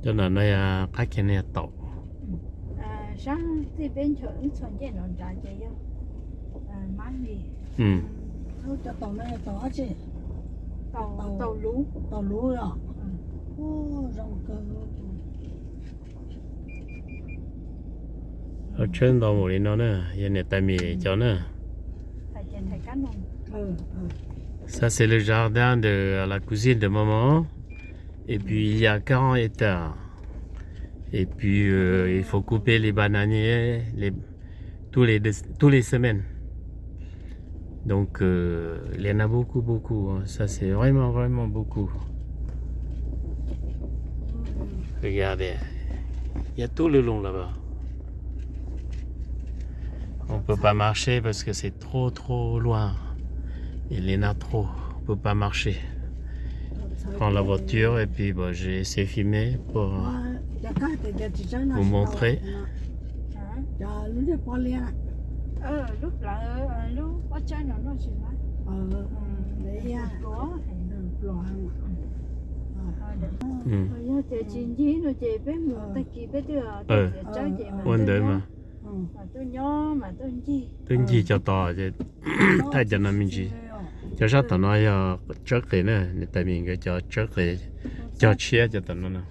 Cov no no yog qab kiag no yog taum. Sab txij peb nchos wb txhos ncej no nrad ces yog mab li. Cov taum no yog taum dab tsi? Taum luv. Taum luv os. Zoo kawg. Tsheb ntau npaum li no na, yog niam tais Mim cov na. Ça c'est le jardin de la cousine de maman. Et puis il y a quarante hectares. Et puis euh, il faut couper les bananiers les, tous les, deux- tous les semaines. Donc euh, il y en a beaucoup, beaucoup, hein. Ça, c'est vraiment, vraiment beaucoup. Regardez, il y a tout le long là-bas. On peut pas marcher parce que c'est trop, trop loin. Il y en a trop. On peut pas marcher. Prends la voiture et puis bah, j'ai essayé de filmer pour vous montrer. Lub plawv, lub pob tsawb no noj tsis mas. Pluav. Yog tias tsis ncig no ces peb mus tag kis peb twb ua ntawd mas. Twb ncig cov tod ces thaij cov no me ntsis. Cov sab tom no yog tsawb qis na, niam tais Mim nkawd cov tsawb qis, cog tshiab cov tom no na.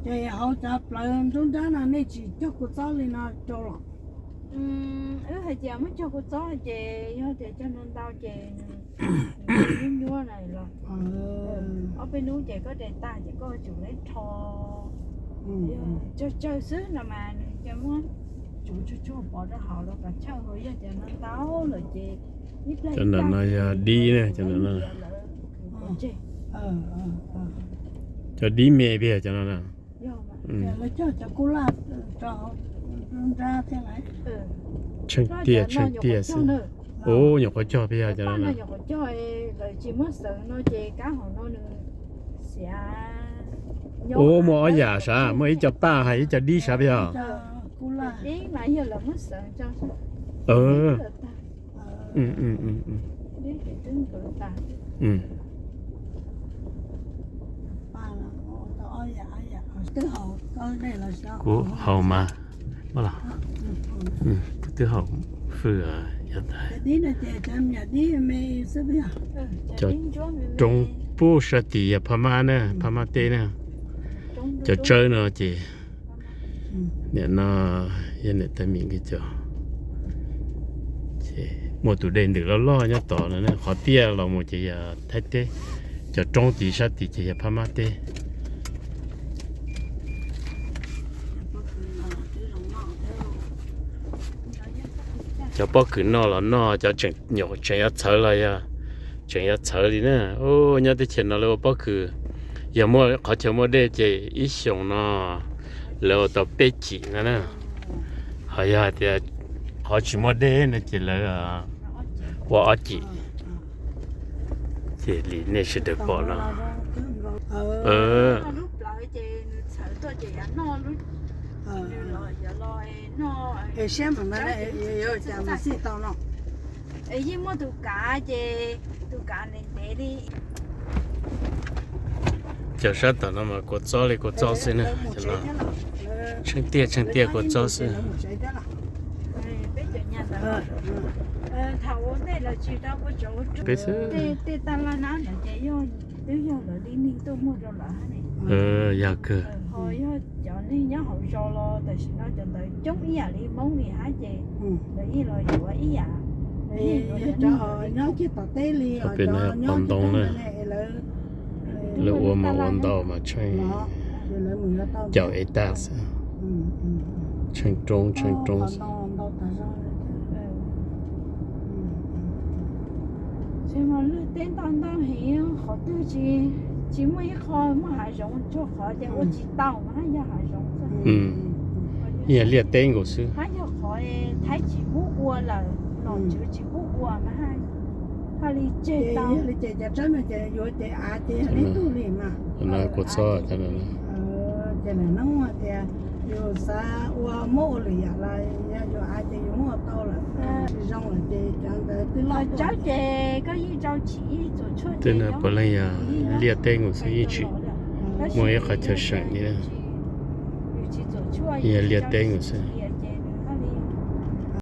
Ces hauv cov plawv nruab nrab no nej tsis cog kua txob li no rau los? Wb hais tias muab cog kua txob ces yog tias cog ntau ntau ces nws nyuab nyuab na los. Ob peb hnub ces koj de tag ces koj tsum leb rho. Tsawg tsawg xwb no mas nws cia muab tsuj tsuj pov rau hauv los kom chawj, ho yog tias ntau ntau lawm ces ib plag ib plag no yog dib na, cov no. Cov dib me pia cov no na. Tsheej tiaj tsheej tiaj xwb. Ub, nyuam qhuav cog pia cov no na. Ub, muaj ob yam sav, muaj ib co paj hais ib co dib sav pia. Kuv haus mas, kuv twb haus fwj yog tas. Cov roob pub sab tid yog phab mab na, phab mab teb na. Cov tsawb no ces niam no yog niam tais Mim nkawd cov. Ces muaj tus dej ntws loj loj nyob tod no, qhov tiaj los mus ces yog Thaib teb, cov roob tid sab tid ces yog phab mab teb. Cov pob kws noj los noj, cov tseem nyuam tseem yuav txhawv los yog tseem yuav txhawv li na. Nyob teb chaws no lawv ua pob kws, yog muaj qhov chaw muaj dej ces ib xyoos no lawv ua tau peb cim no na. Ho yog hais tias qhov tsis muaj dej no ces lawv ua ob cim. Ces li nej sawv daws pom no. Yeej muaj tus kav ces tus kav ntev ntev li. Cov sab tom no mas kua txob li kua txob xwb na. Tsheej tiaj tsheej tiaj kua txob xwb. Peb xwb. Tej tag laj nab no ces yog twb yog lawv li neeg tuaj muag rau lawv hab ne. Yog kawg. Ho yog cov neeg nyob hauv zos los tam sim no cov ntawd coob ib yam li Hmoob li hab ces lawv yeej los yuav ib yam. Nyob kiag tom teb li, peb no yog pov ntoo na. Lawv ua mas ua ntau mas tsheej caum hectare xwb. Tsheej roob tsheej roob xwb. Lwg teb ntau ntau heev, qhov twg tsis muaj ib qho muaj hav zoov tsuag qhov ces ua tsis tau mas hab yog hav zoov xwb. Ib yam liaj teb nkaus xwb. Hab yog qhov Thaib tsis pub ua lawm, nom tswv tsis pub ua mas haj li tseg tau. Yog li ces cov tsawb no ces yuav ces av ces yog neb tug li mas. Kua txob ces lawv hnub tias Yus xav ua muab ua lwm yam los yog yus av ces yus muab ua tau lawm, tsis zoo lawm ces cov ntawd twb los txawb ces koj yeej rau tsis txuam tshuaj. Tej no puav leej yog liaj teb nkaus xwb, yeej tsis muaj ib qhov chaw seem li, yog liaj teb nkaus xwb.